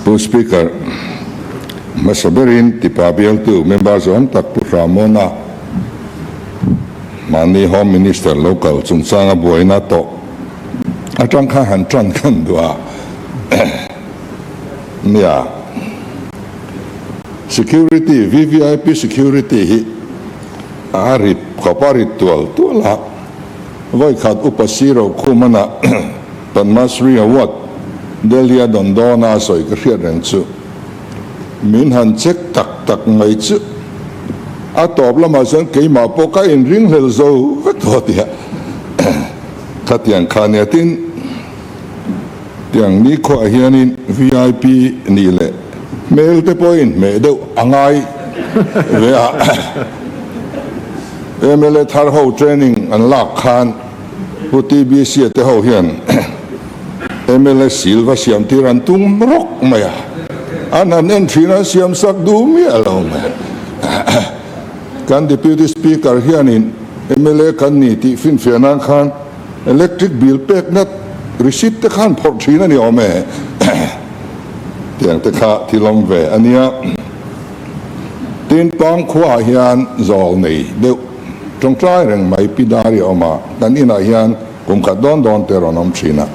Pu Speaker, hmasa berin tipa bialtu member zawm tak Pu Hramawna mahni Home Minister local chungchanga buaina tawh atang kha han tan kan duh a nia. Security, VVIP security hi a rit khawp a rit tual tual a, vawikhat Upa Siro Khumana Padma Shri Award Delhi a dawn dawn a sawi ka hriat reng chu min han check tak tak mai chu a tawp lamah chuan keimah pawh ka inringhlel zo vek tawh tia khatiang kha nia tin tiang nikhuaah hianin VIP nih leh hmel te pawhin hmeh deuh a ngai ve a mla thar ho training an lak khan Pu TBC-a te ho hian mla sil va siam tir an tum rawk mai a, an han en thin an siam sak duh miah lo mai. Kan Deputy Speaker hianin mla kan ni tih finfiah nan khan electric bill pekna receipt te khan phawrh thin a ni awm e. Tiang te kha thil awm ve a nia. Tin, Pangkhuaah hian zawl nei deuh. Tawngtai reng mai Pi Dari a awm a, kan inah hian kum khat dawn dawn te rawn awm thin a.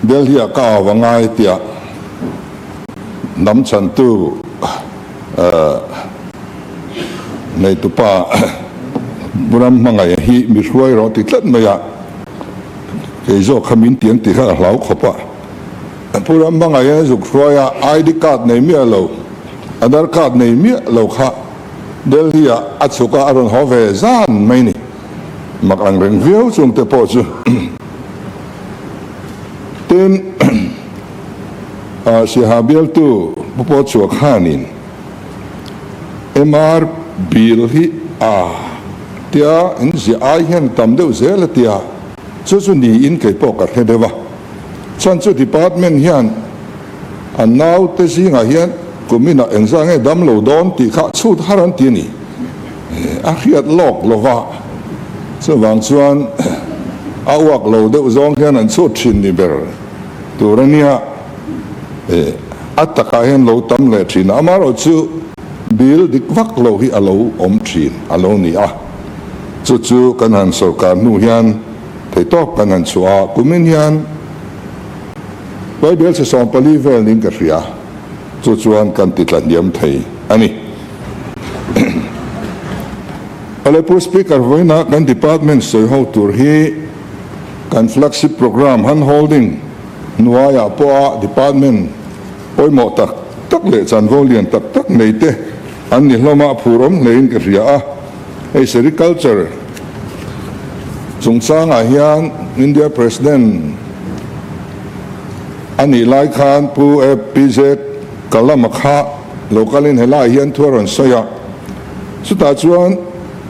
Delhi ah ka au a ngai tia hnam chhantu neitupa Ram hmangaih hi mi hruai rawh ti tlat mai a, kei zawk kha min tiang tih kha ka hlau khawp a. Pu Ram hmangaih a zuk hruai a, ID card nei miah lo, Aadhaar card nei miah lo kha Delhi ah a chhuk a, a rawn haw ve zan mai ni. Mak ang reng viau chung te pawh chu. Tin, Siaha bialtu Pu Paw Chhuah khanin MR bill hi a tia in ziah ai hian tam deuh zel a tia, chu chu niin kei pawh ka hre deuh a. Chhan chu department hian An naute zingah hian kuminah engzah nge dam lo dawn tih kha chhut har an ti a ni. A hriat lawk lo va, chuvang chuan a uak lo deuh zawng hian an chhut thin ni ber tur a nia. A takah hian lo tam leh thin a, amaherawhchu bill dik vak lo hi a lo awm thin a lo ni a. Chu chu kan han sawrkar hnu hian theihtawp kan han chhuah a, kumin hian Bible chhe 14 vel niin ka hria, chu chuan kan ti tla hniam thei a ni. Aleppo Speaker vawiina kan department sawi ho tur hi kan flagship programme hand holding hnuaiah pawha department pawimawh tak tak leh chanvo lian tak tak nei te an ni hlawm a, a phur awm hlein ka hria a. Hei sericulture chungchangah hian India President a nih lai khan Pu APJ Kalam-a kha lo kalin helaiah hian thu a rawn sawi a, chutah chuan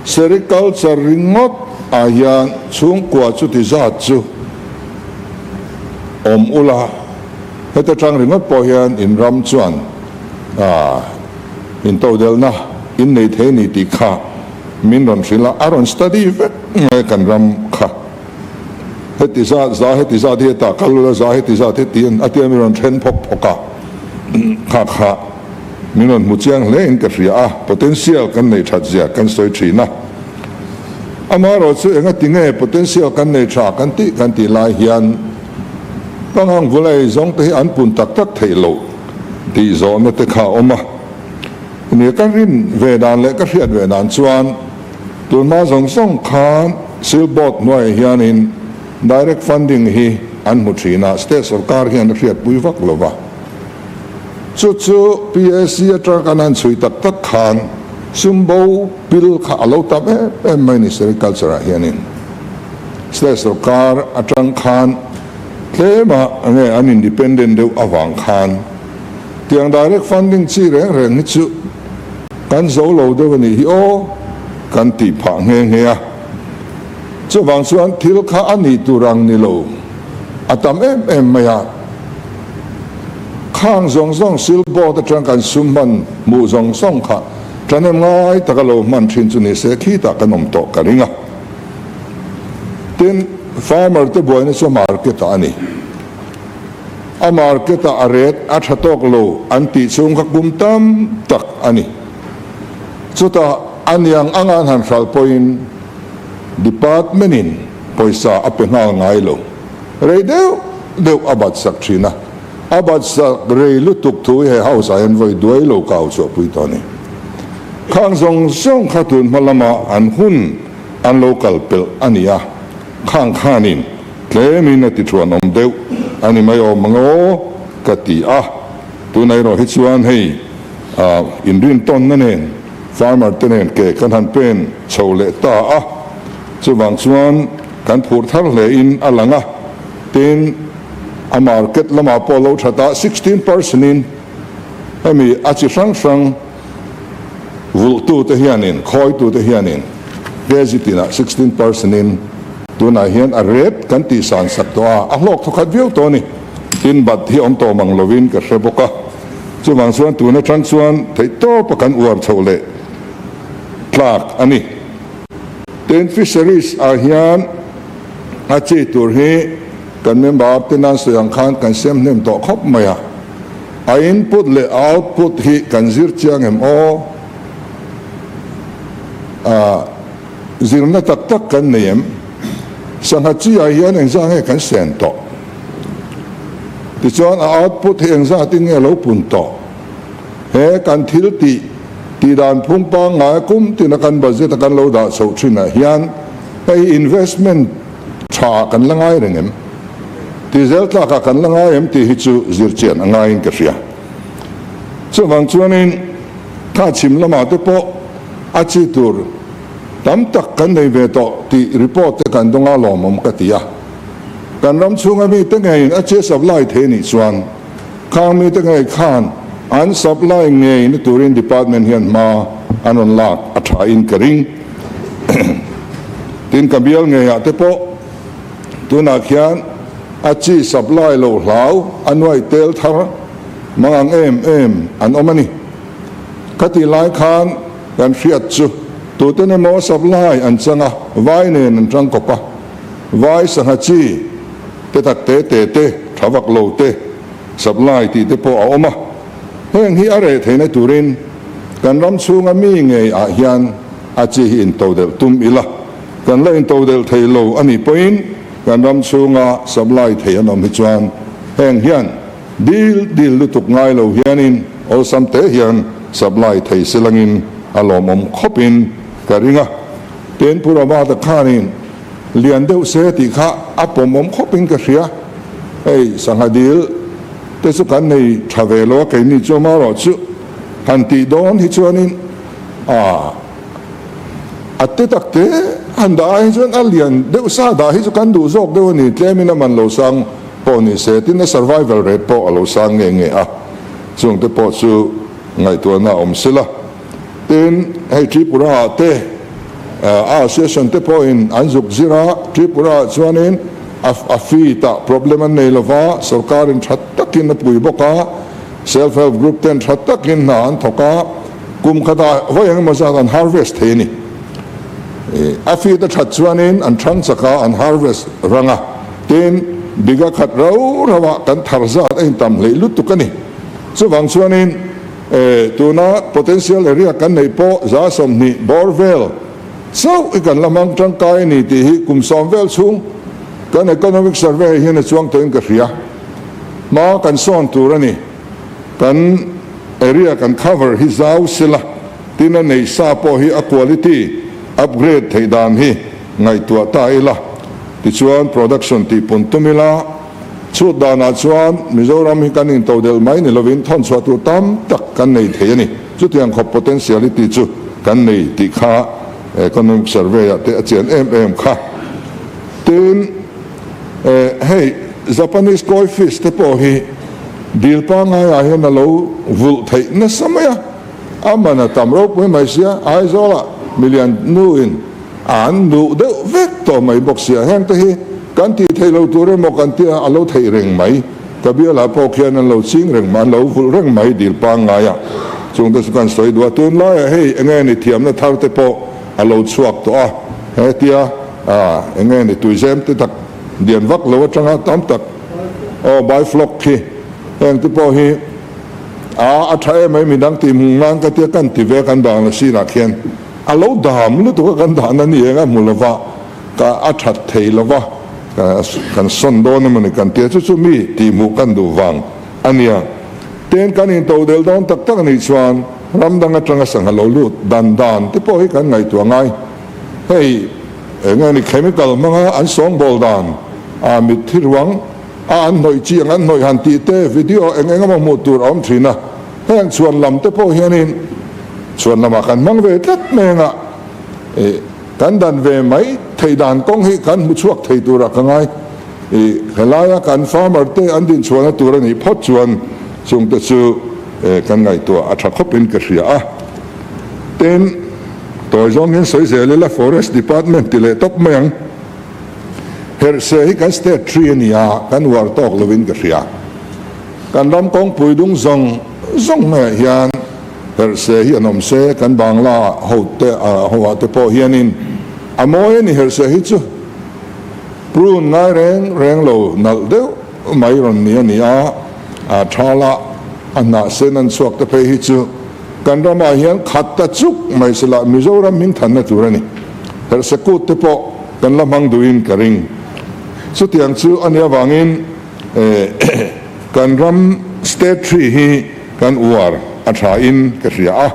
sericulture ringawt ah hian chhungkua chuti zat chu awm ula, heta tang ringawt pawh hian in ram chuan Intodelhna in nei thei ni tih kha min rawn hrilh a, a rawn study vek mai kan ram kha. Heti zat za heti zat hi hetah kal ula za heti zat heti a tia min rawn then phawk phawk a, kha kha min rawn hmu chiang hle in ka hria a, potential kan nei that zia kan sawi thin a. Amaherawhchu engati nge potential kan nei tha kan tih kan tih lai hian pangang vulai zawng te hi an pun tak tak theih loh. Tih zawhna te kha a awm a. Nia ka rin ve dan leh ka hriat ve dan chuan tunhma zawng zawng khan Silk Board hnuaiah hianin direct funding hi an hmu thin a, state sorkar hian a hriatpui vak lo va. Chu chu PAC atanga kan han chhui tak tak khan sum bo pil kha a lo tam em em mai ni sericulture ah hianin state sorkar atang khan Tlema nge an independent deuh avang khan tiang direct funding chi reng reng hi chu kan zo lo deuh a nih hi aw kan tih phah nghe nghe a. Chuvang chuan thil kha a nih tur ang ni lo a tam em em mai a. Khang zawng zawng Silk Board atang kan sum hman hmuh zawng zawng kha ṭahnem ngai taka lo hman ṭhin chu ni se khitah kan awm tawh ka ring a. Tin, farmer te buaina chu market ah a ni. A market ah a rate a tha tawk lo an tih chhung kha kum tam tak a ni. Chutah a niang anga an han hralh pawhin department in pawisa a pe nghal ngai lo. Rei deuh deuh a bat sak thin a, a bat sak rei lutuk thu hi he house ah hian vawi duai lo ka au chhuahpui tawh a ni. Khang zawng zawng kha tun hma lama an hun an lo kal pelh a ni a, khang khanin tlemin a ti thuan awm deuh a ni mai awm ang aw ka ti a, tunah erawh hi chuan hei inrintawnna nen farmer te nen ke kan han pen chho leh ta a, chuvang chuan kan phur thar hle in a lang a, tin a market lamah pawh lo that a 16% in hemi a chi hrang hrang Vulhtute hianin, khawitute hianin kg tinah 16% in tunah hian a rate kan tihsan sak tawh a, a hlawk thawkhat viau tawh a ni. Tin, bat hi awm tawh mang lovin ka hre bawk a. Chuvang chuan tun atang chuan theihtawpa kan uar chhoh leh tlak a ni. Tin, fisheries ah hian a chi tur hi kan member te nan sawi ang khan kan siam hnem tawh khawp mai a. A input leh a output hi kan zir chiang em aw? A zirna tak tak kan nei em? Sangha chi ah hian engzah nge kan sen tawh? Tichuan a output hi engzatin nge lo pun tawh? He kan thil tih tih dan phung pangngai kum tina kan budget a kan lo dah chhoh thin ah hian hei investment Tha kan la ngai reng em? Ti zel tlakah kan la ngai em tih hi chu zirchian a ngaiin ka hria. Chuvang chuanin kha chhim lamah te pawh a chi tur tam tak kan nei ve tawh tih report te kan dawng a lawmawm ka ti a. Kan ram chhunga mite ngeiin a chi supply thei nih chuan khang mite ngei khan an supply ngei na turin department hian hma an rawn lak a thain ka ring. Tin ka bial ngeiah te pawh tunah khian a chi supply lo hlau a nuai tel thar mang ang em em an awm a ni. Khatih lai khan kan hriat chu tuten emaw supply an chang a, vai nen an tang kawp a, vai sangha chi te tak te te te tha vak lo te supply tih te pawh a awm a. Heng hi a reh theihna turin kan ram chhunga mi ngei ah hian a chi hi intodelh tum ila, kan la intodelh thei lo a nih pawhin kan ram chhunga supply thei an awm hi chuan heng hian dil dil lutuk ngai lo hianin awlsam te hian supply thei silangin a lawmawm khawpin ka ring a. Tin, Pu Robert-a khanin lian deuh se tih kha a pawmawm khawpin ka hria. Hei sangha dil te chu kan nei tha ve lo a, keini chu amaherawhchu han tih dawn hi chuanin a a te tak te han dah ai hi chuan a lian deuh sa dah hi chu kan duh zawk deuh a ni, tlemin a man lo sang pawh ni se, tin a survival rate pawh a lo sang nge nge a, chung te pawh chu ngaihtuahna a awm sila. Tin, hei Tripura ah te a association te pawhin an zuk zir a, Tripura ah chuanin a feed ah problem an nei lova, sorkarin tha takin a pui bawk a, self help group ten tha takin hna an thawk a, kum khatah vawi eng emaw zat an harvest thei a ni. A feed a that chuanin an thang chak a, an harvest rang a, tin biga khat rau rau ah kan thar zat a intam hleih lutuk a ni. Chuvang chuanin tuna potential area kan neih pawh 120 bawr vel chauh hi kan la hmang tangkai a ni tih hi kum 10 vel chhung kan economic survey hian a chuang tawhin ka hria. Hma kan sawn tur a ni. Kan area kan cover hi zau sila, tin a nei sa pawh hi a quality upgrade theih dan hi ngaihtuah ta ila, tichuan production tih pun tum ila, chhut danah chuan Mizoram hi kan intodelh mai ni lovin thawnchhuah tur tam tak kan nei thei a ni. Chutiang khawp potentiality chu kan nei tih kha economic survey ah te a chian em em kha. Tin, Hei Japanese koi fish te pawh hi dil pangaiah hian a lo vulh theih nasa mai a, a man a tam ropui mai sia, Aizawlah milian nuin an duh deuh vek tawh mai bawk sia, heng te hi kan tih theih lo tur emaw kan tia a lo theih reng mai, ka bialah pawh khian an lo ching reng mai, an lo vulh reng mai dil pangaiah, chung te chu kan sawi duh a, tunlaiah hei enge ni thiamna thar te pawh a lo chhuak tawh a, hetia. A, eng nge ni tuizem te tak dian vak lo atanga tam tak aw by flock khi Heng te pawh hi a a tha em mai midang tih hmuh nan ka tia kan ti ve kan bangla sinah khian a lo dam lutuk a kan dahna ni eng a hmu lova ka a that thei lova kan sawn dawn emaw ni kan tia chu chu mi tih hmuh kan duh vang a nia. Tin kan into del dawn tak tak anih chuan ram dang atanga sangha lo lut dan dan te pawh hi kan ngaihtuah ngai. Hei eng nge ni chemical hmanga an sawngbawl dan a mitthi ruang a an hnawih chi ang an hnawih han tih te video eng eng emaw hmuh tur a awm thin a, heng chhuan lam te pawh hianin chhuan lamah kan hmang ve tlat meng a, ih kan dan ve mai thei dan kawng hi kan hmu chhuak thei turah ka ngai. Ih helaia kan farmer te an dinchhuahna tur a nih phawt chuan chungte chu kan ngaihtuah a tha khawpin ka hria a. Tin, tawi zawng hian sawi zel ila Forest Department ti leh tawp mai ang. Herhse hi kan state tree a ni a, kan uar tawk lovin ka hria. Kan ram kawngpui dung zawng zawng maiah hian herhse hi an awm se, kan Bangla hote hoah te pawh hianin a mawi a ni herhse hi chu. Prune ngai reng reng lo nalh deuh mai rawn ni a ni a, a thala a hnah sen an chhuak te phei hi chu kan ramah hian khat ta chuk mai sela Mizoram min thanna tur a ni. Herhse kut te pawh kan la hmang duhin ka ring. Chutiang chu a nih avangin kan ram state tree hi kan uar a tha in ka hria a.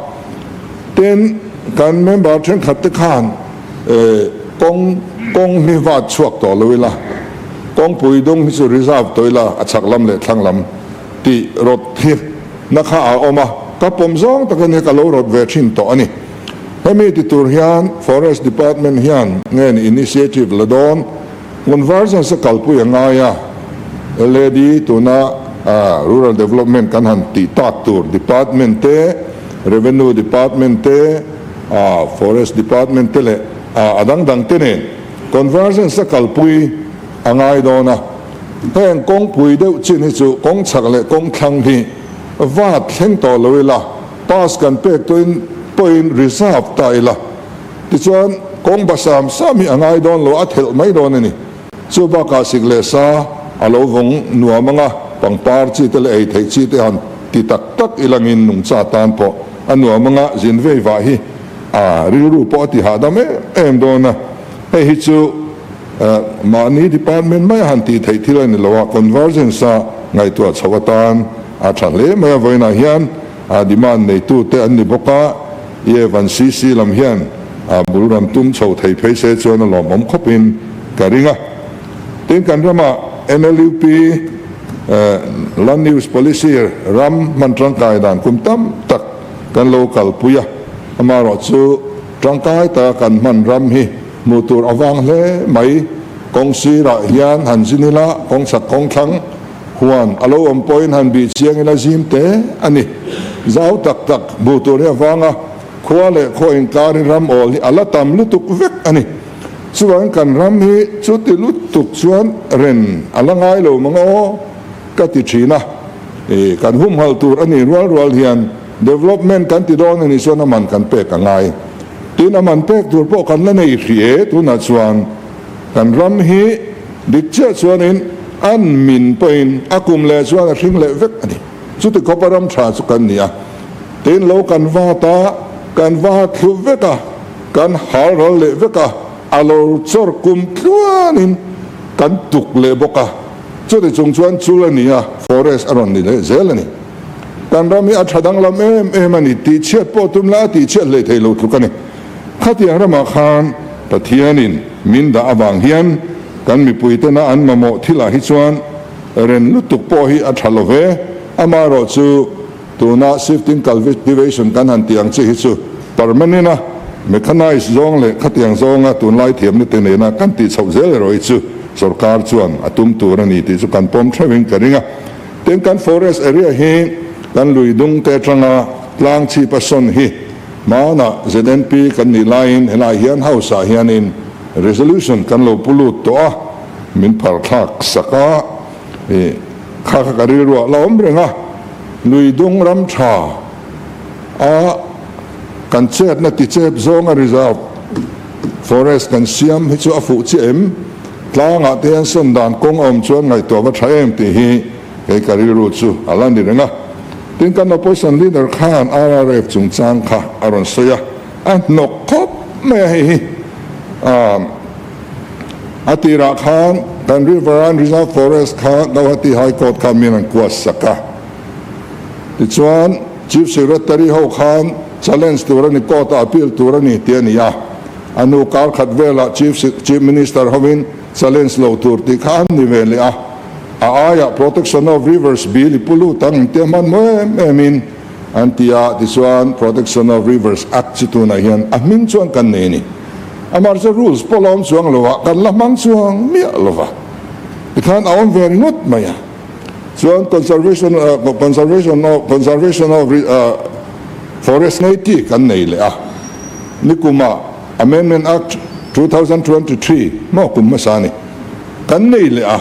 Tin, kan member thenkhat te khan kawng kawng hi vat chhuak tawh lo ila, kawngpui dung hi chu reserve tawh ila a chhak lam leh thlang lam tih rawt hi na kha a awm a, ka pawm zawng tak ania ka lo rawt ve thin tawh a ni. Hemi ti tur hian Forest Department hian nge ni initiative la dawn convergence a kalpui a ngai a, LAD tuna Rural Development kan han tih tak tur Department te, Revenue Department te, Forest Department te leh a dang dang te nen convergence a kalpui a ngai dawn a. Heng kawngpui deuh chin hi chu kawng chhak leh kawng thlang hi vat thleng tawh lo ila, pass kan pek tawhin pawhin reserve ta ila, tichuan kawng ba sam sam hi a ngai dawn lo, a thelh mai dawn a ni. Chu bakah sik leh sa a lo vawng nuam ang a, pangpar chi te leh ei theih chi te han ti tak tak ilangin nungcha tan pawh a nuam ang a, zin vei vah hi a rilru pawh a ti hahdam em em dawn a, hei hi chu Mahni department mai a han tih theih thil a ni lo a, convergence a ngaihtuah chhoh atan a tha hle mai a, vawiinah hian demand neitute an ni bawk a, EF an CC lam hian bul rawn tum chho thei phei se chuan a lawmawm khawpin ka ring a. Tin, kan rama NLUP, Land Use Policy, ram hman tangkai dan kum tam tak kan lo kalpui a, amaherawhchu tangkai taka kan hman ram hi Hmuh tur a vang hle mai. Kawng sirah hian han zin ila, kawng chhak kawng thlang huan a lo awm pawhin han bih chiang ila zim te a ni. Zau tak tak hmuh tur hi a vang a, khua leh khaw inkar hi ram awl hi a la tam lutuk vek a ni. Chuvangin kan ram hi chuti lutuk chuan ren a la ngai lo mang aw ka ti thin a. Kan humhalh tur a nih rual rual hian development kan ti dawn a nih chuan a man kan pek a ngai. Tin a man pek tur pawh kan la nei hrih e, tunah chuan kan ram hi dik chiah chuanin an min pawhin a kum leh chuan a hring leh vek a ni. Chuti khawpa ram tha chu kan ni a, tin lo kan vat a, kan va thlu vek a, kan hal ral leh vek a, a lo chawr kum tluanin kan tuk leh bawk a, chuti chung chuan chul a ni a, forest a rawn ni leh zel a ni. Kan ram hi a tha danglam em em a ni, tihchhiat pawh tum la a tihchhiat hlei thei lo tluk a ni. Khatiang ramah khan Pathianin min dah avang hian kan mipuitena an mamawh thilah hi chuan ren lutuk pawh hi a tha lo ve. Amaherawh chu tuna shifting cultivation kan han tih ang chi hi chu permanent a mechanized zawng leh khatiang zawnga tunlai thiamna te nena kan tih chhoh zel erawh hi chu sorkar chuan a tum tur a ni tih chu kan pawm theuhin ka ring a. Tin, kan forest area hi kan lui dung te atanga tlang chhip a sawn hi hmanah ZNP kan nih laiin helai hian house ah hianin resolution kan lo pu lut tawh a, min phar thlak sak a, ih kha kha ka rilruah la awm reng a, lui dung ram tha a kan chetna ti chep zawnga reserve forest kan siam hi chu a fuh chiah em? Tlangah te hian sawn dan kawng a awm chuan ngaihtuah va tha em tih hi Kei ka rilru chu a la ni reng a. Tin, kan opposition leader khan RRF chungchang kha a rawn sawi a, a hnawk khawp mai a hei hi. A tirah khan kan Riverine Reserve Forest kha Gauhati High Court kha min an kuat sak a. Tichuan, Chief Secretary ho khan challenge tur a ni, court ah appeal tur a ni tih a ni a. A hnu kar khat velah Chief Chief Minister hovin challenge lo tur tih kha an ni ve leh a. A aiah Protection of Rivers Bill i pu lut ang tia hman maw em em in an ti a, tichuan Protection of Rivers Act chu tunah hian a hming chuan kan nei a ni. Amaherawhchu rules pawh la awm chuang lo a, kan la hmang chuang miah lo va, tikhan a awm ve ringawt mai a. Chuan Conservation Conservation of Conservation of Forest nei tih kan nei leh a, nikumah Amendment Act 2023 maw kum hmasa a ni, kan nei leh a,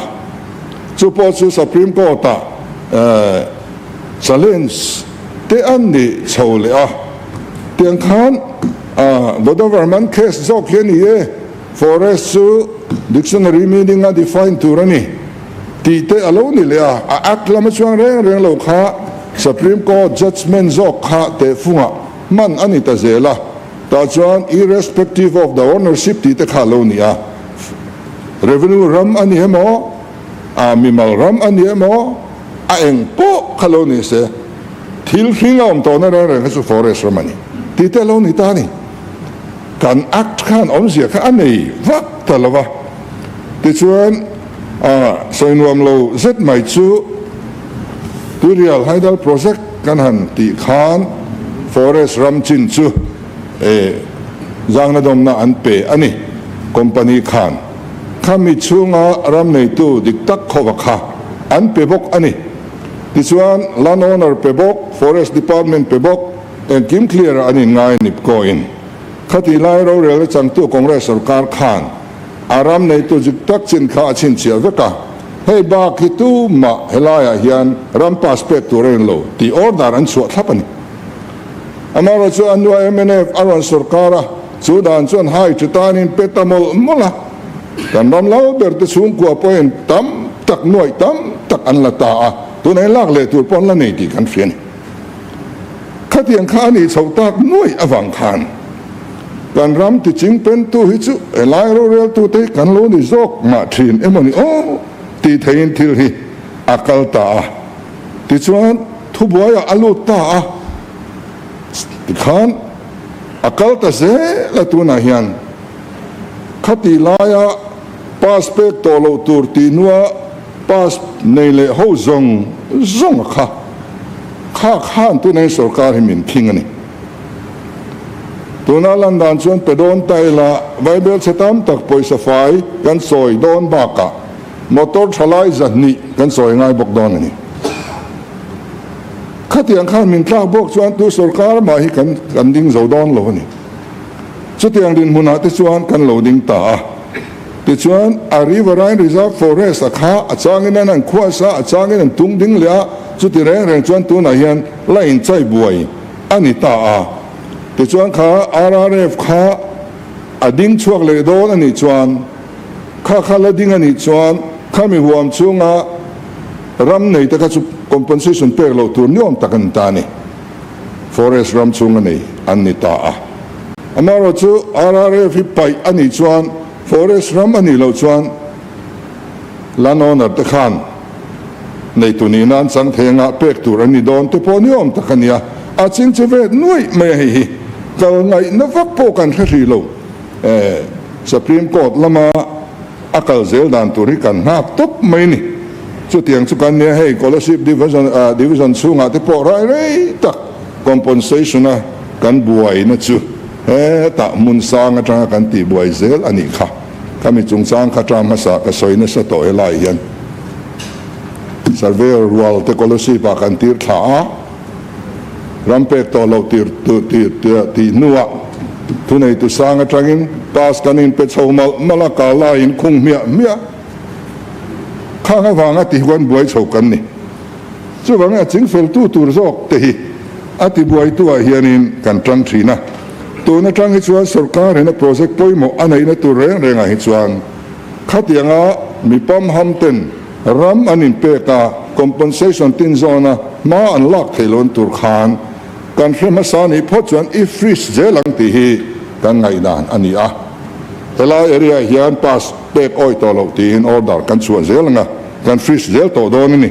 chu pawh chu Supreme Court ah challenge te an ni chho leh a, tiang khan Godavarman case zawk hi a ni e, forest chu dictionary meaning a define tur a ni tih te a lo ni leh a, a act lama chuang reng reng lo kha Supreme Court judgement zawk kha tehfungah hman a ni ta zel a, tah chuan irrespective of the ownership tih te kha a lo ni a. Revenue ram a ni emaw, a mimal ram a ni emaw, a eng pawh kha lo ni se, thil hring a awm tawhna reng reng kha chu forest ram a ni tih te a lo ni ta a ni. Kan Act khan awmzia kha a nei vak ta lo va, tichuan sawi nuam lo zet mai chu Tuirial Hydel Project kan han tih khan forest ram chin chu E, zangna dawmna an pe a ni. Company khan khami chhunga ram neitu dik tak khawva kha an pe bawk a ni. Tichuan, land owner pe bawk, forest department pe bawk, engkim clear an inngai nipkoin. Khati lai rorelna changtu Congress sorkar khan a ram neitu dik tak chin kha a chhinchhiah vek a, hei bak hi tumah helaiah hian ram pass pek tur a ni lo tih order an chhuah thlap a ni. Amaherawh chu a hnua mnf a rawn sawrkar a, chu dan chuan hai chu tanin pe ta mawlh mawlh a, kan ram lo ber te chhungkua pawhin tam tak nuaih tam tak an la ta a, tunah hian lak leh tur pawh an la nei tih kan hria a ni. Khatiang kha a nih chhoh tak nuaih avang khan kan ram tiching pentu hi chu helai roreltute hi kan lo ni zawk mah thin emaw ni aw tih theihin thil hi a kal ta a. Tichuan, thubuaiah a lut ta a, tikhan a kal ta zel a tunah hian khati laia pass pek tawh loh tur tih hnua pass nei leh ho zawng zawng a kha kha khan tunah hian sorkar hi min khing a ni. Tuna lan dan chuan pe dawn ta ila vaibel chhe tam tak pawisa fai kan sawi dawn bakah Motor thalai zahnih kan sawi ngai bawk dawn a ni. Khatiang khan min tlak bawk chuan tu sorkar mah hi kan kan ding zo dawn lo a ni. Chutiang dinhmunah te chuan kan lo ding ta a. Tichuan a Riverine Reserve Forest a kha a changin an an khuas a, a changin an tung ding leh a, chuti reng reng chuan tunah hian la inchai buai a ni ta a. Tichuan kha RRF kha a ding chhuak leh dawn a nih chuan, Kha kha la ding a nih chuan khami huam chhunga ram nei te kha chu compensation pek loh tur ni awm tak an ni ta a ni. Forest ram chhunga nei an ni ta a. Amaherawh chu RRF hi paih a nih chuan forest ram a nih loh chuan land owner te khan neitu nihna an chang thei anga pek tur an ni dawn te pawh ni awm tak a ni a. A chingche vet nuaih mai a hei hi. Kal ngaihna vak pawh kan hre hrih lo. Supreme Court lama a kal zel dan tur hi kan nghak tawp mai ni. Chutiang chu kan nia hei Kolasib Division Division chhungah te pawh rai rei tak compensation a kan buaina chu hetah hmun sang atanga kan tih buai zel a nih kha. Khami chungchang kha term hmasa ka sawi nasa tawh helai hian Surveyor rual te Kolasib ah kan tir thla a. Ram pek tawh loh tir tih hnuah thuneitu sang atangin pass kan inpe chho malh malh a, ka la in khung hmiah hmiah. Khang avanga ti huan buai chho kan ni. Chuvangin a chingfeltu tur zawk te hi a tibuaituah hianin kan tang thin a. Tun atang hi chuan sorkar hena project pawimawh a neihna tur reng rengah hi chuan khatianga mi pamham ten ram an inpek a. compensation tin zawna hma an lak thei lo tur khan kan hre hmasa nih phawt chuan i freeze zel ang tih hi kan ngaihdan a ni a. Helai area hian pass pek awi tawh loh tiin order kan chhuah zel anga kan freeze zel tawh dawn a ni.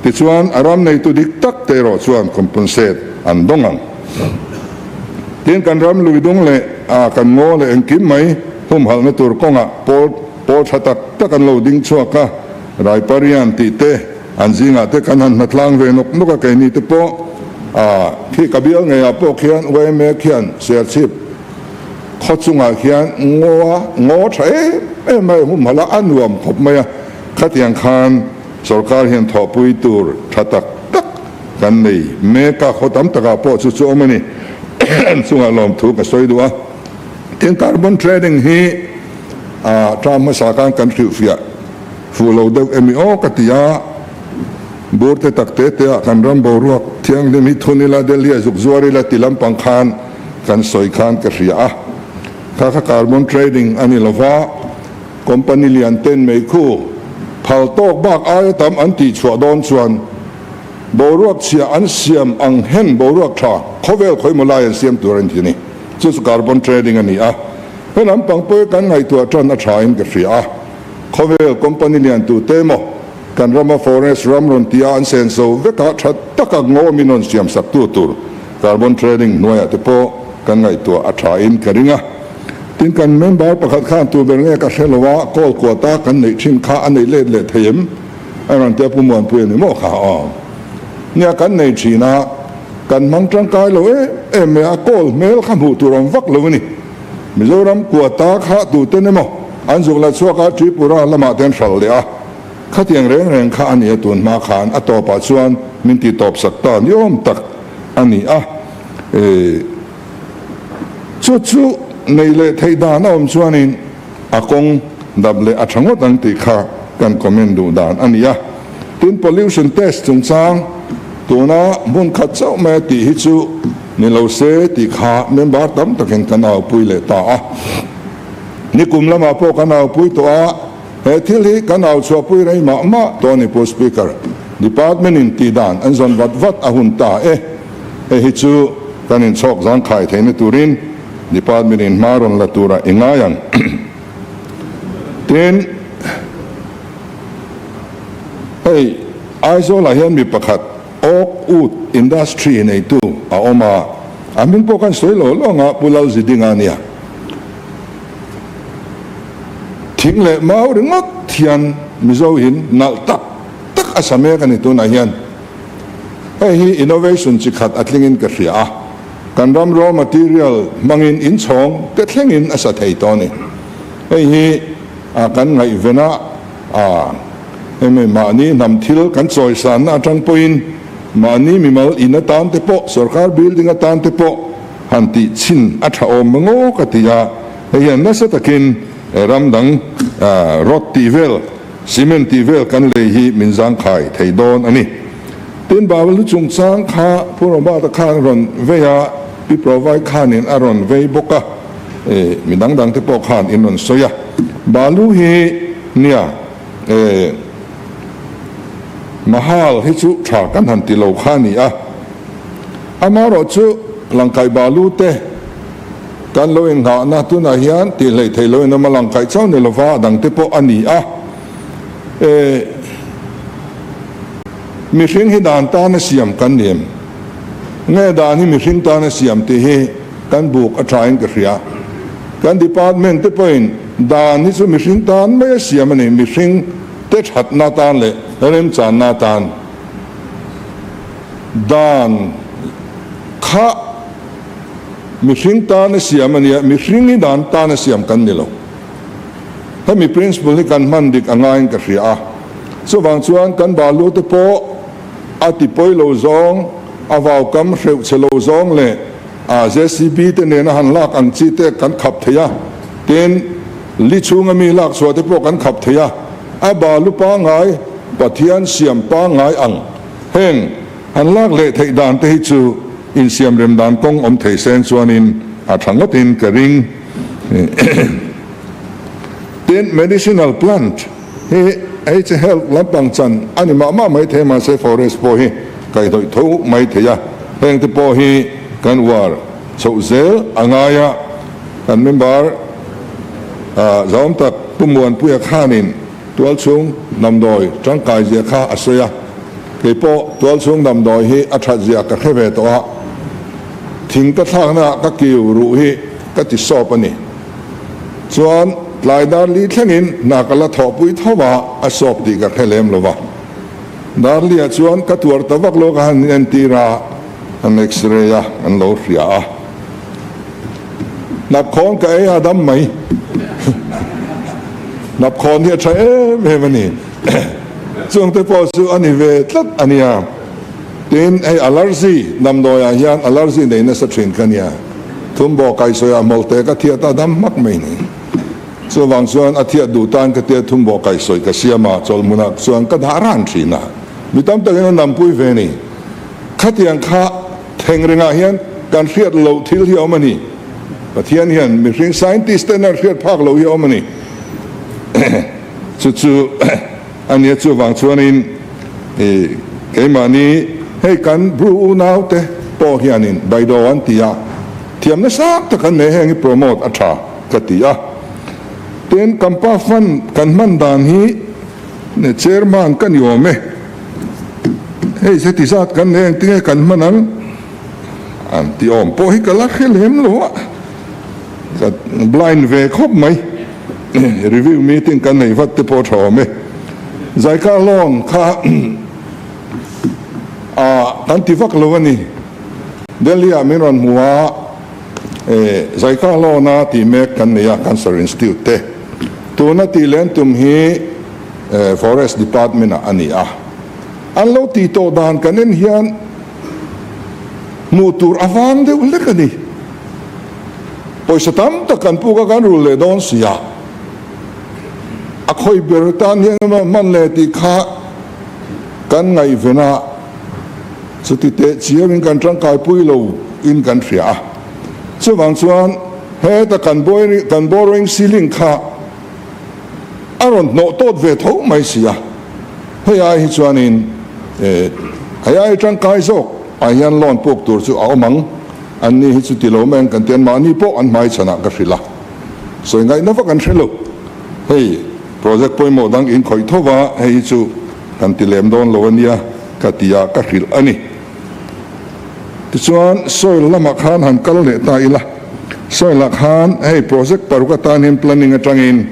Tichuan a ram neitu dik tak te erawh chuan compensate an dawng ang. Tin kan ram lui dung leh a kan ngaw leh engkim mai humhalhna tur kawngah pawl pawl tha tak tak an lo ding chhuak a, Raiparian tih te an zingah te kan han hnatlang ve nawk nawk a keini te pawh a khi ka bial ngeiah pawh khian yma khian Serchhip khaw chungah khian ngaw a ngaw tha em em mai humhalh a a nuam khawp mai a khatiang khan Sorkar hian thawhpui tur tha tak tak kan nei mek a, khaw tam takah pawh chu chu awm a ni. Chungah lawmthu ka sawi duh a. Tin, carbon trading hi a term hmasa khan kan hrilhfiah fuh lo deuh emi aw ka ti a. Bur te tak te te ah kan ram boruak thianghlim hi thun ila, Delhi ah zuk zuar ila ti lampang khan kan sawi khan ka hria a. Kha kha carbon trading a ni lova. Company lian ten mei khu phal tawk bak aia tam an tih chhuah dawn chuan boruak chhia an siam ang hen boruak tha khawvel khawimaw lai an siam tur a ni a ni. Chu chu carbon trading a ni a, he lampang pawh hi kan ngaihtuah tan a tha in ka hria a. Khawvel company lian tu te emaw kan rama forest ram rawn tia an senso vekah tha taka ngaw min rawn siam sak tu tur carbon trading hnuaiah te pawh kan ngaihtuah a tha in ka ring a. Tin kan member pakhat khan tu ber nge ka hre lo a, call quota kan neih thin kha a neih let leh thei em? A rawn ti a, Pu Muanpui a ni maw kha aw. Nia kan nei thin a, kan hmang tangkai lo em em mai a, call hmel kha hmuh tur awm vak lo a ni. Mizoram quota kha tuten emaw an zuk la chhuak a, Tripura lamah te an hral leh a, khatiang reng reng kha a ni a tun hma khan a tawpah chuan min ti tawp sak ta ni awm tak a ni a. Chu chu nei leh theih dan a awm chuanin a kawng dap leh a tha ngawt ang tih kha kan comment duh dan a ni a. Tin pollution test chungchang tuna hmun khat chauh mai a tih hi chu ni lo se tih kha member tam takin kan aupui leh ta a. Nikum lamah pawh kan aupui tawh a, he thil hi kan au chhuahpui rei mah mah tawh a ni Pu Speaker. Department in tih dan an zawn vat vat a hun ta e. Hei hi chu kan inchhawk zangkhai theihna turin Department in hma rawn la tura i ngai ang. Tin, hei Aizawl-ah hian mi pakhat Oak Wood Industry neitu a awm a, a hming pawh kan sawi lo lo anga Pu Lalzidinga a nia. Thing leh mau ringawt hian Mizo in nalh tak tak a sa mek a ni tunah hian. Hei hi innovation chi khat a tlingin ka hria a, kan ram raw material hmangin inchhawng te thlengin a sa thei tawh a ni. Hei hi kan ngaihven a, hemi mahni hnam thil kan chawisanna atang pawhin mahni mimal in atan te pawh, sorkar building atan te pawh han tih chhin a tha awm ngaw ka ti a, hei hian nasa takin ram dang rod tih vel, Cement tih vel kan lei hi min zangkhai thei dawn a ni. Tin Babel lu chungchang kha Pu Robert-a khan a rawn vei a, Pi Provai khanin a rawn vei bawk a, e mi dang dang te pawh khan in rawn sawi a. Balu hi nia e Mahal hi chu tha kan han ti lo kha a ni a, amaherawh chu Langkaih Balu te, Kan lo inghahna tunah hian tih hleih theih loin awm a lang kaih chauh ni lova a dangte pawh a ni a. E, mihring hi dan tana siam kan ni em? Nge dan hi mihring tana siam tih hi kan buk a thain ka hria. Kan department te pawhin dan hi chu mihring tan mai a siam a ni, mihring te thatna tan leh remchanna tan dan kha Mihring tana siam a nia, mihring hi dan tana siam kan ni lo. Hemi principle hi kan hman dik a ngaiin ka hria a. Chuvang chuan kan balu te pawh a ti pawi lo zawng, a vaukam hreuh chhe lo zawng leh a JCB te nena han lak ang chi te kan khap thei a. Tin, li chhunga mi lak chhuah te pawh kan khap thei a. A balu pangngai, Pathian siam pangngai ang heng Han lak leh theih dan te hi chu insiam rem dan kawng awm thei sen chuanin a tha ngawtin ka ring. Tin, medicinal plant hi Hei chi health lampang chan a ni mah mah mai thei mahse forest pawh hi kaihhnawih tho mai thei a, heng te pawh hi kan uar chhoh zel a ngai a, kan member zahawm tak Pu Muanpuia khanin tualchhung damdawi tangkai zia kha a sawi a, kei pawh tualchhung damdawi hi a that zia ka hre ve tawh a, thing ka thlakna ah ka kiu ruh hi ka ti sawp a ni. Chuan tlai dar li thlengin hna ka la thawhpui tho a, a sawp tih ka hre lem lo va. Dar liah chuan ka tuar ta vak lo ka han entir a, an x-ray a, an lo hria a. Hnapkhawn ka ei a dam mai. Hnapkhawn hi a tha em em a ni. Chungte pawh chu a ni ve tlat a nia. Tin, hei allergy damdawiah hian allergy nei nasa thin ka nia. Thumbaw kaihsawiah hmawlhte ka thiat a dam hmak mai ni. Chuvang chuan a thiat duh tan ka tia thumbaw kaihsawi ka siam a, chawlhmunah chuan ka dah ran thin a. Mi tam takin an dampui ve ni. Khatiang kha theng rengah hian kan hriat loh thil hi a awm a ni. Pathian hian mihring scientist ten an hriat phak loh hi a awm a ni. Chu chu a nia chuvang chuanin i keimahni hei kan Bru unaute pawh hianin Baido an ti a, thiam nasa tak an nei heng hi promote a tha ka ti a. Tin, Kampa Fund kan hman dan hi Chairman ka ni awm e, hei heti zat kan nei engtinge kan hman ang an ti awm pawh hi ka la hre lem lo a, ka blind ve khawp mai. Review meeting kan nei vat te pawh tha awm e. Zaika loan kha a kan ti vak lo a ni. Delhi ah min rawn hmu a, Zaika loan a tih mek kan nei a, Cancer Institute te. Tuna tih len tum hi Forest Department ah a ni a. An lo tih tawh dan kan en hian hmuh tur a vang deuh hlek a ni. Pawisa tam tak kan puk a, kan rul leh dawn si a, a khawi ber tan hian emaw hman leh tih kha kan ngaihven a, chuti teh chiangin kan tangkaipui lo in kan hria a. Chuvang chuan heta kan kan borrowing ceiling kha a rawn hnawh tawt ve tho mai si a, hei ai hi chuanin hei ai tangkai zawk ah hian loan puk tur chu a awm ang. An ni hi chu ti lo mai an kan ti, anmahni pawh an hmai chhanah ka hrilh a, sawi ngaihna vak an hre lo. Hei project pawimawh dang in khawih tho va, hei hi chu kan ti lem dawn lo a nia ka ti a, ka hrilh a ni. Tichuan soil lamah khan han kal leh ta ila, soil ah khan hei project paruk atan hian planning atangin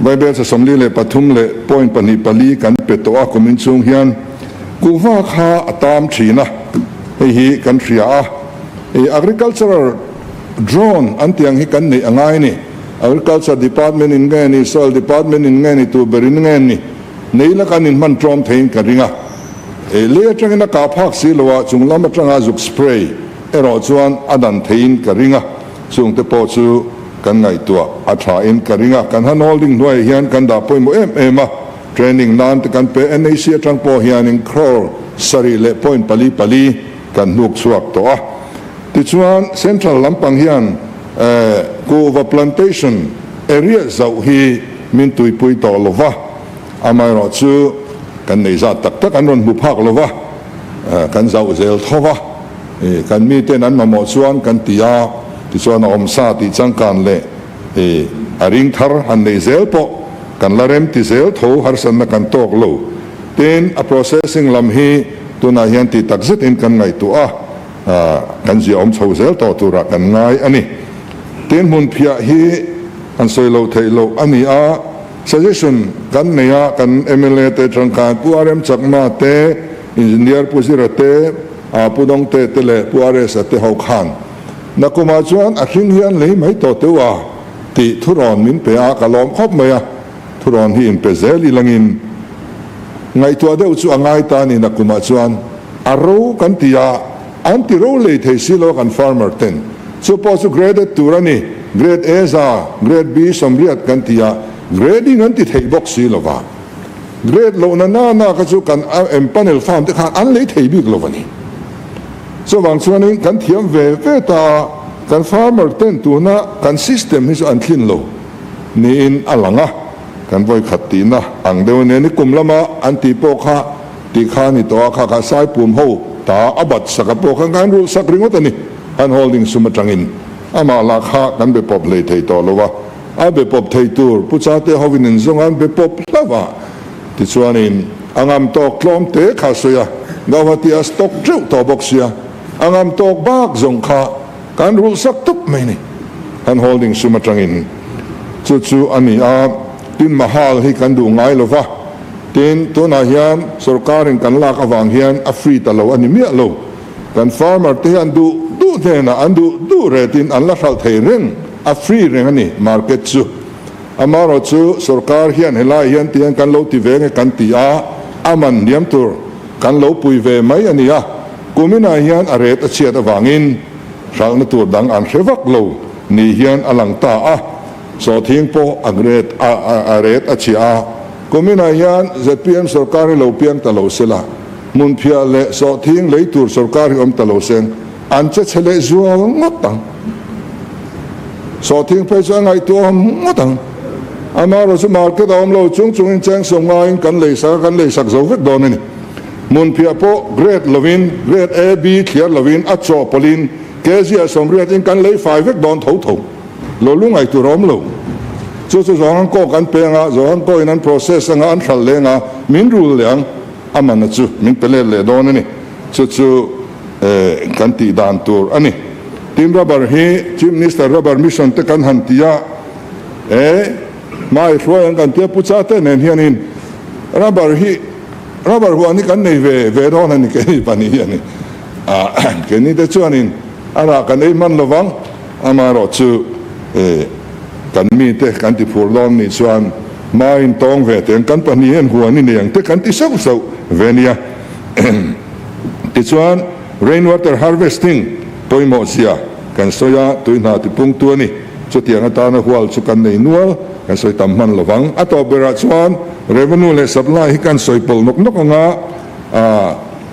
Bible 43 leh point pahnih pali kan pe tawh a, kumin chhung hian kuhva kha a tam thin a. Hei hi kan hria a, i agricultural drone an tih ang hi kan neih a ngai a ni. Agriculture department in nge ni, soil department in nge ni, tu ber in nge ni, nei la kan inhman tlawm theiin ka ring a. I lei atangin a kah phak si lo a, chung lam atanga zuk spray erawh chuan a dan theiin ka ring a, chungte pawh chu kan ngaihtuah a tha in ka ring a. Kan hand holding hnuaiah hian kan dah pawimawh em em a. Training nan te kan pe NAC atang pawh hianin crore sarih leh point pali pali kan hnuk chhuak tawh a. Tichuan Central lampang hian kuhva plantation area zauh hi min tuipui tawh lo va, amaherawh chu kan nei zat tak tak an rawn hmu phak lo va, kan zauh zel tho va, kan miten an mamawh chuan kan ti a, tichuan a awmsa tih changkan leh I a ring thar han nei zel pawh kan la rem ti zel tho harsatna kan tawk lo. Tin, a processing lam hi tunah hian tih tak zetin kan ngaihtuah a, kan ziahawm chho zel tawh turah kan ngai a ni. Tin, hmunphiah hi han sawi loh theih loh a ni a, suggestion kan nei a, kan mla te tangkai Pu RM Chakma te, Engineer Pu Zira te, Pu Dawngte te leh Pu RS-a te ho khan Nakumah chuan a hring hian lei mai tawh teuh a tih thurawn min pe a, ka lawm khawp mai a, thurawn hi inpe zel ilangin ngaihtuah deuh chu a ngai ta a ni. Nakumah chuan a ro kan ti a, an ti ro lei thei si lo a kan farmer ten, chu pawh chu graded tur a ni, grade A za, grade B 80 kan ti a, grading an ti thei bawk si lo va, grade lohna na na kha chu kan empanel farm te khan an lei thei bik lo a ni. Chuvang chuanin kan thiam ve ve ta a, kan farmer ten tuna kan system hi chu an thlin lo niin a lang a. Kan vawi khat tihna ang deuh ania, nikum lama an tih pawh kha tih kha a ni tawh a, kha kha Saipum ho ta a bat sak a pawh khan kan rulh sak ringawt a ni, an holding sum atangin amah lah kha kan be pawp hlei thei tawh lo a, a be pawp thei tur Pu Chate hovin in zawng an be pawp hlauh a, tichuanin a ngam tawk tlawm te kha a sawi a, Gauhati a stock teuh tawh bawk sia, a ngam tawk bak zawng kha. Kan rulh sak tawp mai ni. Kan holding sum atangin chu chu a ni a, tin mahal hi kan duh ngai lo va, tin tunah hian sorkarin kan lak avang hian a free ta lo a ni miah lo. Kan farmer te hi an duh duh hnenah an duh duh retin an la hralh thei reng, a free reng a ni market chu. Amaherawh chu sorkar hian helai hian tihian kan lo ti ve nge kan ti a, a man hniam tur kan lo pui ve mai a ni a. Kuminah hian a ret a chhiat avangin hralhna tur dang an hre vak lo ni hian a lang ta a, sawhthing pawh a ret a ret a chhia a. Kuminah hian zpm sorkar hi lo piang ta lo sela, hmunphiah leh sawhthing lei tur sorkar hi awm ta lo seng an che chhe leh zual ngawt ang. Sawhthing phei chu a ngaihtuahawm ngawt ang. Amaherawh chu market a awm lo chung chungin cheng sawm ngaiin kan lei sak a, kan lei sak zo vek dawn a ni. Hmunphiah pawh grade lovin, grade A, B thliar lovin a chawhpawlhin kg ah 80 in kan lei fai vek dawn tho tho. Lo lungai tur a awm lo. Chu chu zawng an kawk an peng a, zawng an kawin an process anga an hralh leng a, min rul leh ang a man a chu min pe let leh dawn a ni. Chu chu kan tih dan tur a ni. Tin rubber hi Chief Minister Rubber Mission te kan han ti a, e hmai hruai ang kan tia Pu Chate nen hianin rubber hi Rubber huan hi kan nei ve ve dawn a ni keini pahnih hi a ni. Keini te chuanin a rah kan ei hman lovang, amaherawh chu kan mite kan ti phur dawn nih chuan hmain tawng ve teng kan pahnih hian huan i nei ang te kan ti sauh sauh ve nia. Tichuan rain water harvesting pawimawh zia kan sawi a, tui hna tipungtu a ni. Chutiang atana hual chu kan nei nual, kan sawi tam hman lovang. A tawp berah chuan Revenue leh Supply hi kan sawi pawlh nawk nawk ang a,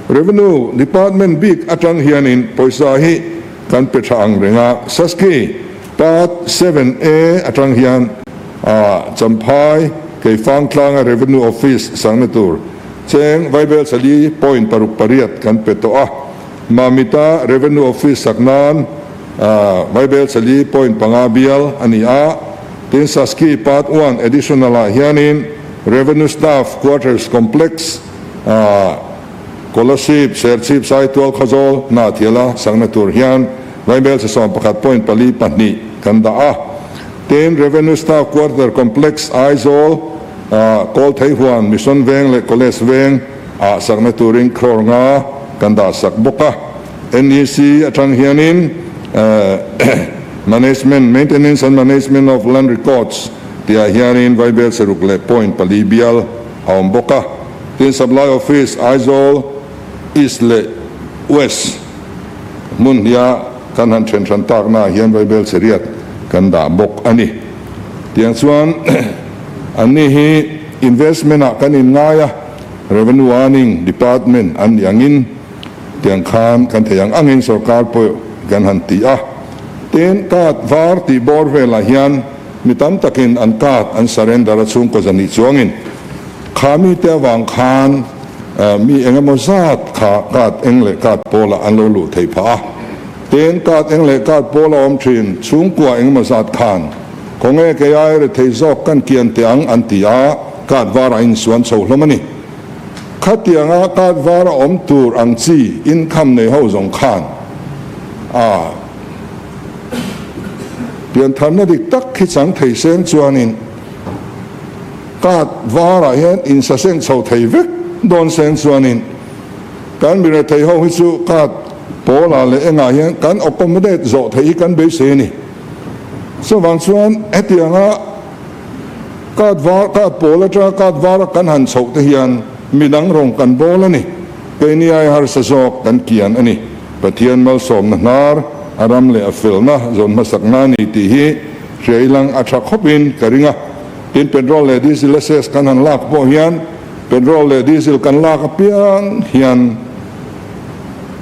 Revenue Department bik atang hianin pawisa hi kan pe tha ang reng a, Saski Part 7A atang hian Champhai Keifang tlanga Revenue Office sangna tur cheng Vaibel Sali point paruk pariat kan pe tawh a, Mamita Revenue Office sak nan Vaibel Sali point panga bial a ni a, tin Saski Part One Additional ah hianin Revenue Staff Quarters Complex Kolasib, Serchhip, Saitual, Khawzawl, Hnahthiala sakna tur hian Vaibel Sa 11 point pali pahnih kan dah a, tin Revenue Staff Quarter Complex Aizawl, Kawltheihuan, Mission Veng leh College Veng ah sakna turin crore nga kan dah sak bawk a. NEC atang hianin Management, Maintenance and Management of Land Records tihah hianin Vaibel saruk leh point pali bial a awm bawk a. Tin Supply Office Aizawl East leh West hmun hnia kan han then hran taknaah hian Vaibel cheriat kan dah bawk a ni. Tiang chuan anni hi investment ah kan inngai a, Revenue Earning Department an nih angin, Tiang khan kan thei ang angin sorkar pawh kan han ti a, tin card var tih bawr velah hian mi tam takin an card an surrender a chhungkaw zahnih chuangin kha mite avang khan mi eng emaw zat kha card eng leh card pawlah an lo luh theih phah a, tin card eng leh card pawl a awm thin chhungkua eng emaw zat khan khawnge kei ai rethei zawk kan kian teh ang an ti a, card varah insuan chho hlawm a ni. Khatianga card var a awm tur ang chi income nei ho zawng khan a piantharna dik tak khi chang thei seng chuanin card varah hian insaseng chho thei vek dawn seng chuanin kan mi rethei ho hi chu card pawlah leh engah hian kan accommodate zawh theih hi kan beisei a ni. Chuvang chuan hetianga Card var, card pawl atanga card vara kan han chhoh te hian midang rawng kan bawl a ni. Keini ai harsa zawk kan kian a ni. Pathian malsawmna hnar, a ram leh a felna zawn hmasakna a ni tih hi hria ilang a tha khawpin ka ring a. Tin, petrol leh diesel a cess kan han lak pawh hian petrol leh diesel kan lak apiang hian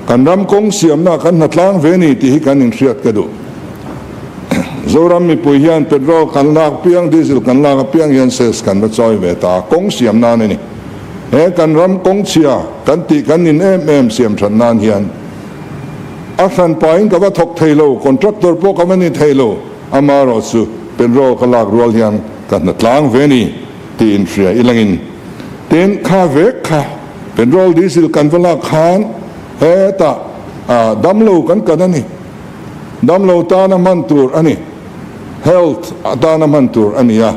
kan ram kawng siamna kan hnatlang ve a ni tih hi kan inhriat ka duh. Zoram mipui hian petrol kan lak piang, diesel kan lak apiang hian cess kan va chawi ve ta a, kawng siam nan a ni. He kan ram kawng chhia kan tih kan nin em em siam that nan hian a hran pahin ka va thawk thei lo, contractor pawh ka va ni thei lo, amaherawh chu petrol ka lak rual hian ka hna tlang ve ni tiin hria ilangin tin kha vek kha petrol diesel kan va lak khan hetah damlo kan kan a ni. Damlo tana hman tur a ni. Health atana hman tur a ni a.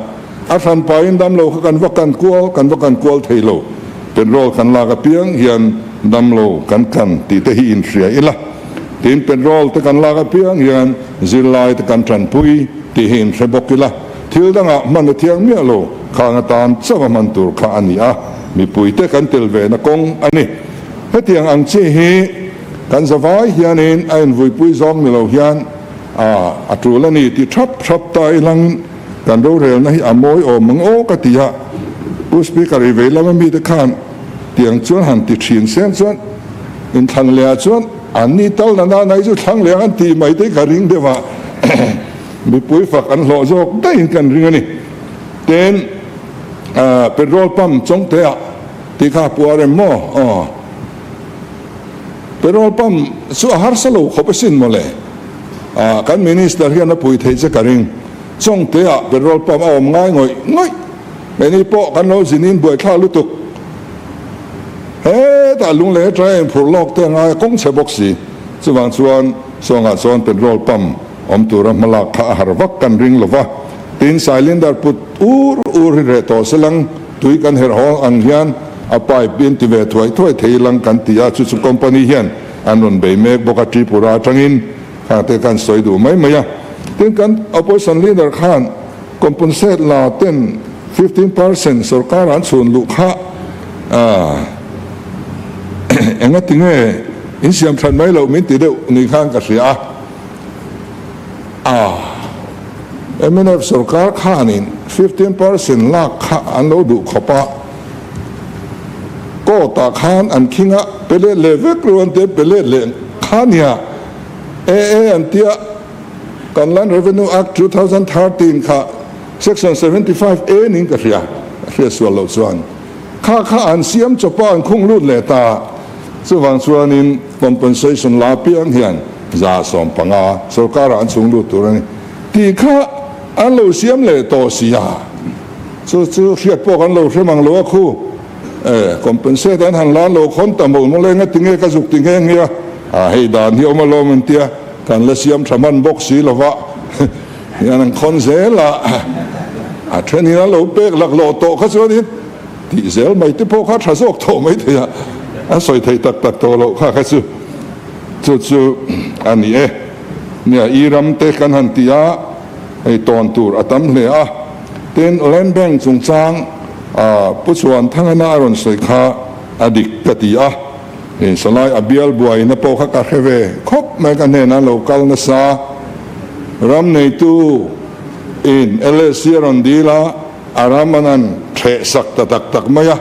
A hran pahin damlo kha kan va kan kual, kan va kan kual thei lo. Petrol kan lak apiang hian damlo kan kan tih te hi inhria ila. Tin, petrol te kan lak apiang hian zirlai te kan tanpui tih hi inhre bawk ila. Thil dangah hman a thiang miah lo, khang atan chauh a hman tur kha a ni a. Mipui te kan tel ve na kawng a ni. Hetiang ang chi hi. Kan zavai hianin a invuipui zawng ni lo hian a a tul a ni ti thap thap ta ilang kan rorelna hi a mawi awm ang aw ka ti a, Pu Speaker i vei lama mite khan tiang chuan han ti thin sen chuan inthlan leh ah chuan an ni tal na na nai chu thlang leh ang an ti mai te ka ring deuh a, mipui fak an hlawh zawk daihin kan ring a ni. Tin, petrol pump chawngte ah tih kha a puar em maw? Aw. Petrol pump chu a harsa lo khawp asin mawle. Ah, kan minister hian a pui thei che ka ring. Chawngte ah petrol pump a awm ngai ngawih ngawih. Many pawh kan lo zin in buaithlak lutuk. Hetah lunglei atanga a inphurh lawk te a ngai a kawng chhe bawk si. Chuvang chuan Sawngah chuan petrol pump awm tura hmalak kha a har vak kan ring lova. Tin, cylinder put ur ur hi reh tawh selang. Tui kan herh haw ang hian a pipe in ti ve thuai thuai thei lang kan ti a, chu chu company hian an rawn bei mek bawk a, Tripura atangin khang te khan sawi duh mai mai a. Tin, kan opposition leader khan compensate la ten 15% sorkar an chhun luh kha enga ti nge in siam that mai loh min ti deuh ni khan ka hria a. A mnf sorkar khanin 15% lak kha an lo duh khawp a, court ah khan an khing a, pe let leh vek lo an tia, pe let leh kha nia AA an tia, kan Land Revenue Act 2013 kha section 75 A ning ka hria, ka hriat sual loh chuan kha kha an siam chawp a, an khung lut leh ta, chuvang chuanin compensation la piang hian 150 sorkarah an chhung lut tur a ni tih kha an lo siam leh tawh si a, chu chu hriat pawh kan lo hre mang lo a khu e compensate an han lan lo khawn ta mawlh mawlh e ngati nge ka zuk ti nghe nghe a, a hei dan hi awm alawm an tia kan la siam tha hman bawk si lova hian an khawn zel a, a then in an lo pek laklawh tawh kha chuanin tih zel mai te pawh kha tha zawk tawh mai thei a, a sawi thei tak tak tawh loh kha kha chu. Chu chu a ni e. Nia, i ram te kan han ti a, hei tawn tur a tam hle a. Tin, Land Bank chungchang Pu Chhuan Thangana a rawn sawi kha a dik ka ti a. Hei salai a bial buaina pawh kha ka hre ve khawp mai ka hnenah lo kal nasa. Ram neitu in LSC a rawn dil a, a ram an han ṭheh sak ta tak tak mai a.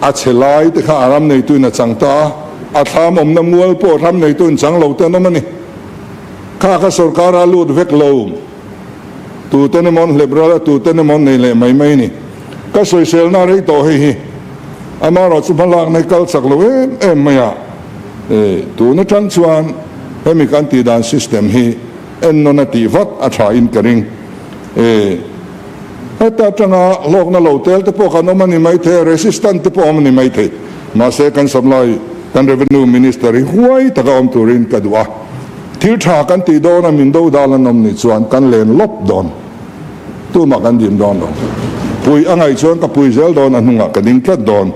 A chhe lai te kha a ram neituin a chang ta a, a thlam awmna mual pawh ram neituin chang lo te an awm a ni. Kha kha sorkar a lut vek lo, tuten emaw an hlep ral a, tuten emaw an nei leh mai mai a ni. Ka sawiselna rei tawh hei hi amaherawh chu hmalakna hi kal chak lo em em mai a, tun atang chuan hemi kan tih dan system hi ennawn a tih vat a tha in ka ring. Heta atanga hlawkna lo tel te pawh kan awm a ni maithei a, resistant te pawh awm a ni maithei. Mahse kan supply, kan revenue minister hi huai taka awm turin ka duh a. Thil tha kan tih dawn a, min do dal an awm nih chuan kan len lawp dawn. Tumah kan dim dawn lo. Pui a ngaih chuan ka pui zel dawn, a hnungah ka ding tlat dawn.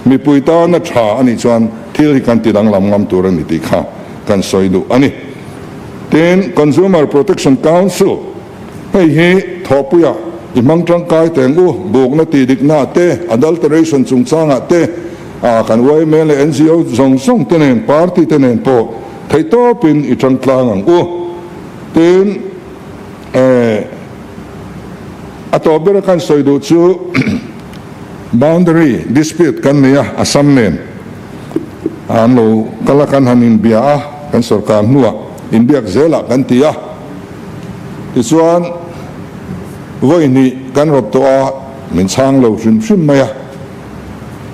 Mipui tana tha a nih chuan thil hi kan ti danglam ngam tur a ni tih kha kan sawi duh a ni. Tin, Consumer Protection Council. Hei hi thawhpuia i hmang tangkai teng u, bukna tih dikna te, adulteration chungchangah te, a kan yma leh ngo zawng zawng te nen, party te nen pawh theihtawpin i tang tlang ang u. Tin, eh, a tawp bera kan sawi duh chu boundary dispute kan nei a, Assam nen an lo kal a, kan han inbia a, kan sorkar hnuah inbiak zelah kan ti a. Tichuan, vawi hnih kan rawt tawh a, min chhang lo hrim hrim mai a.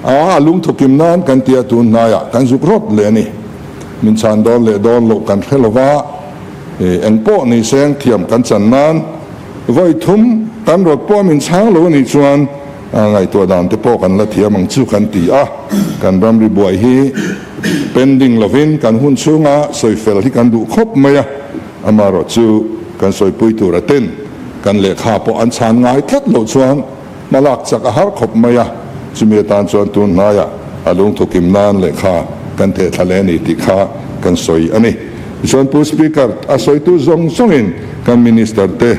A, a lungthukim nan kan tia tun hnaiah kan zuk rawt leh a ni. Min chhan dawn leh dawn loh kan hre lo va, eng pawh ni seng thiam kan chan nan vawi thum kan rawt pawh min chhang lo a nih chuan ngaihtuah dan te pawh kan la thiam ang chu kan ti a. Kan ramri buai hi pending lovin kan hun chhunga sawi fel hi kan duh khawp mai a, amaherawh chu kan sawipui tur a ten kan lehkha pawh an chhan ngai tlat loh chuan Hma lak chak a har khawp mai a, chumi atan chuan tun hnaiah a lungthu kim nan lehkha kan theh thla leh a ni tih kha kan sawi a ni. Tichuan Pu Speaker, a sawitu zawng zawngin kan Minister te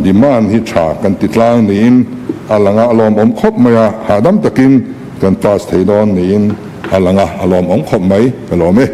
demand hi tha kan ti tlang niin a lang a, a lawmawm khawp mai a, hahdam takin kan pass thei dawn niin a lang a, a lawmawm khawp mai, ka lawm e.